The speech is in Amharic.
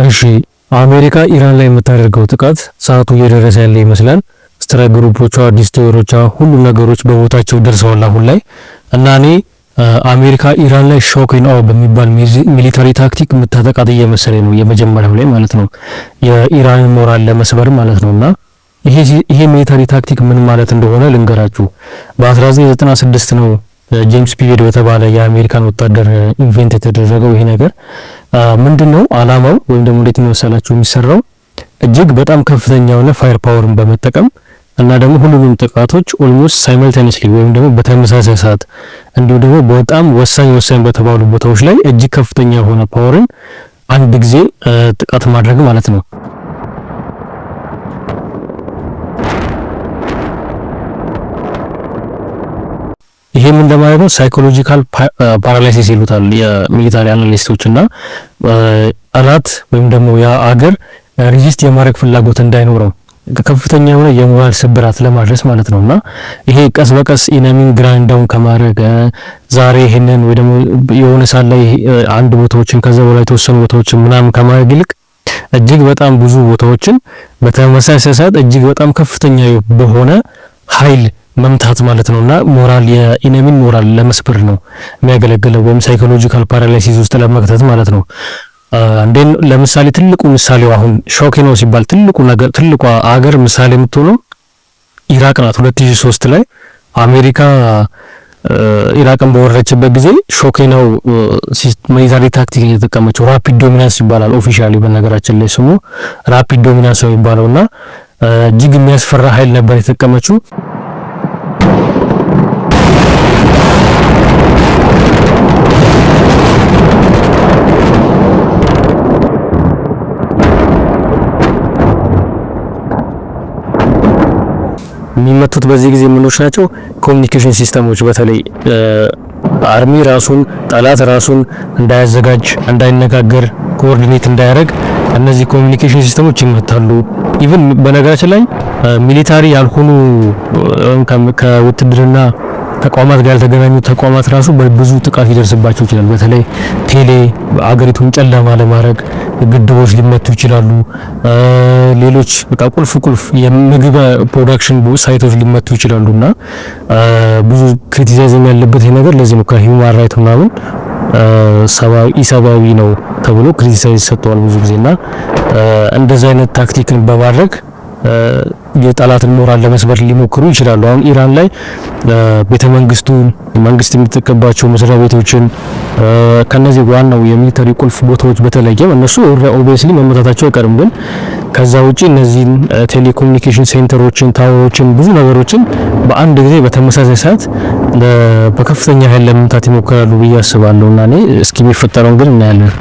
እሺ፣ አሜሪካ ኢራን ላይ የምታደርገው ጥቃት ሰዓቱ እየደረሰ ያለ ይመስላል። Strike group ኦቿ፣ destroyer ኦቿ፣ ሁሉም ነገሮች በቦታቸው ደርሰዋል አሁን ላይ። እና እኔ አሜሪካ ኢራን ላይ shock and awe በሚባል military tactic የምታጠቃት እየመሰለኝ ነው። የመጀመሪያው ላይ ማለት ነው፣ የኢራንን ሞራል ለመስበር ማለት ነው። እና ይሄ military tactic ምን ማለት እንደሆነ ልንገራችሁ። በ1996 ነው ጄምስ ፒቬድ በተባለ የአሜሪካን ወታደር invent የተደረገው። ይሄ ነገር ምንድነው አላማው ወይም ደግሞ እንዴት መሰላችሁ የሚሰራው? እጅግ በጣም ከፍተኛ የሆነ fire power ን በመጠቀም እና ደግሞ ሁሉንም ጥቃቶች almost simultaneously ወይም ደግሞ በተመሳሳይ ሰዓት፣ እንዲሁም ደግሞ በጣም ወሳኝ ወሳኝ በተባሉ ቦታዎች ላይ እጅግ ከፍተኛ የሆነ power ን አንድ ጊዜ ጥቃት ማድረግ ማለት ነው። ይሄ ምን እንደማለት ነው? Psychological paralysis ይሉታል የ military analyst ኦች። እና ጠላት ወይም ደግሞ ያ አገር resist የማድረግ ፍላጎት እንዳይኖረው ከፍተኛ የሆነ የሞራል ስብራት ለማድረስ ማለት ነው። እና ይሄ ቀስ በቀስ enemy ን grind down ከማድረግ፣ ዛሬ ይሄንን ወይ ደግሞ የሆነ ሰዓት ላይ አንድ ቦታዎችን፣ ከዛ በላይ የተወሰኑ ቦታዎችን ምናምን ከማድረግ ይልቅ እጅግ በጣም ብዙ ቦታዎችን በተመሳሳይ ሰዓት እጅግ በጣም ከፍተኛ በሆነ ኃይል መምታት ማለት ነውና ሞራል የ enemy ን ሞራል ለመስበር ነው የሚያገለግለው ወይም psychological paralysis ውስጥ ለመክተት ማለት ነው። እንዴ፣ ለምሳሌ ትልቁ ምሳሌው አሁን shock ነው ሲባል ትልቁ ነገር፣ ትልቋ አገር ምሳሌ የምትሆነው ኢራቅ ናት። 2003 ላይ አሜሪካ ኢራቅን በወረረችበት ጊዜ shock and awe military tactic የተጠቀመችው rapid dominance ይባላል። Officially በነገራችን ላይ ስሙ rapid dominance ነው የሚባለውና እጅግ የሚያስፈራ ኃይል ነበር የተጠቀመችው። የሚመቱት በዚህ ጊዜ ምኖች ናቸው? Communication system ኦች። በተለይ army ራሱን፣ ጠላት ራሱን እንዳያዘጋጅ፣ እንዳይነጋገር፣ coordinate እንዳያደርግ እነዚህ communication system ኦች ይመታሉ። Even በነገራችን ላይ military ያልሆኑ፣ ከውትድርና ተቋማት ጋር ያልተገናኙ ተቋማት ራሱ በብዙ ጥቃት ሊደርስባቸው ይችላል። በተለይ ቴሌ፣ አገሪቱን ጨለማ ለማድረግ ግድቦች ሊመቱ ይችላሉ። ሌሎች በቃ ቁልፍ ቁልፍ የምግብ production site ኦች ሊመቱ ይችላሉ። እና ብዙ criticism ያለበት ይሄ ነገር ለዚህ ነው። ከ human right ምናምን ሰብአዊ ኢሰብአዊ ነው ተብሎ criticize ይሰጠዋል ብዙ ጊዜና እንደዚህ አይነት ታክቲክን በማድረግ የጠላትን ሞራል ለመስበር ሊሞክሩ ይችላሉ። አሁን ኢራን ላይ ቤተ መንግስቱን፣ መንግስት የሚጠቀምባቸው መስሪያ ቤቶችን፣ ከነዚህ ዋናው የ military ቁልፍ ቦታዎች በተለየ እነሱ obviously መመታታቸው አይቀርም። ግን ከዛ ውጪ እነዚህን telecommunication center ኦችን፣ tower ኦችን፣ ብዙ ነገሮችን በአንድ ጊዜ በተመሳሳይ ሰዓት በከፍተኛ ኃይል ለመምታት ይሞክራሉ ብዬ አስባለሁ። እና እኔ እስኪ የሚፈጠረውን ግን እናያለን።